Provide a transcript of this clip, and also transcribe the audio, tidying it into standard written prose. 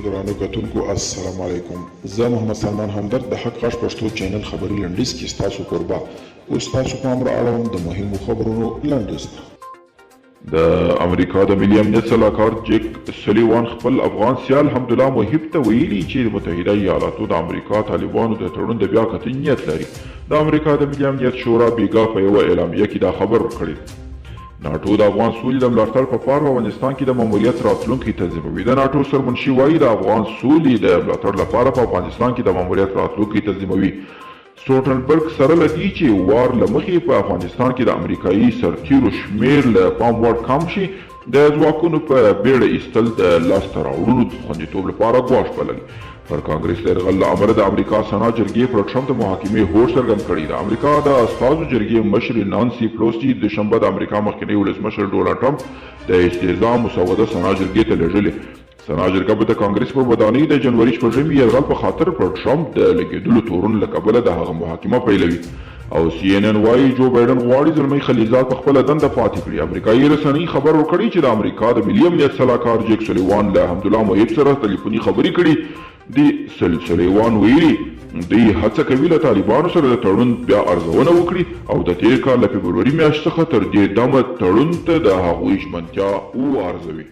ګرانو کتونکو السلام علیکم، زه محمد سلمان همدرد د حق غږ پښتو چینل خبري لنډیز کې ستاسو کوربه. اوس ستاسو پام را اړوم د مهمو خبرونو لنډیز ته. د امریکا د ملي امنیت سلاکار جیک سلیوان خپل افغان سیال حمدالله محب ته ویلي چې متحده ایالاتو د امریکا طالبانو د تړون د بیا کتنې نیت لري. د امریکا د ملي امنیت شورا بیګا په یوه اعلامیه کې دا خبر ورکړی. ناټو د افغان سولې د ملاتړ په پار په افغانستان کې د ماموریت راتلونکی تنظیموي. د ناټو سرمنشي وايي، د افغان سولې د ملاتړ لپاره په افغانستان کې د ماموریت راتلونکی تنظیموي. سټولټنبرګ سره له دې چې وار له مخې په افغانستان کې د امریکايي سرتیرو شمېر له پام وړ کم شي، د ځواکونو په بېړه ایستل د لاسته راوړنو د خوندیتوب لپاره ګواښ بللی. پر کانګرس د یرغل له امله د امریکا سنا جرګې پر ټرمپ د محاکمې هوډ څرګند کړی. د امریکا د استازو جرګې مشرې نانسي پلوسي دوشنبه د امریکا مخکنی ولسمشر ډونالډ ټرمپ د استیضاح مسوده سنا جرګې ته لېږلې. سنا جرګه به د کانګرس پر ودانۍ د جنوري شپږمې یرغل په خاطر پر ټرمپ د لګېدلو تورونو له کبله د هغه محاکمه پیلوي. او سي ان ان وايي، جو بایډن غواړي زلمی خلیلزاد په خپله دنده پاتې کړي. امریکايي رسنۍ خبر ورکړی چې د امریکا د ملي امنیت سلاکار جیک سلیوان له حمدالله محب سره تلیفوني خبرې کړي دي. سلیوان ویلي، دوی هڅه کوي له طالبانو سره د تړون بیا ارزونه وکړي او د تېر کال له فبروري میاشت څخه تر دې دمه تړون ته د هغوی ژمنتیا وارزوي.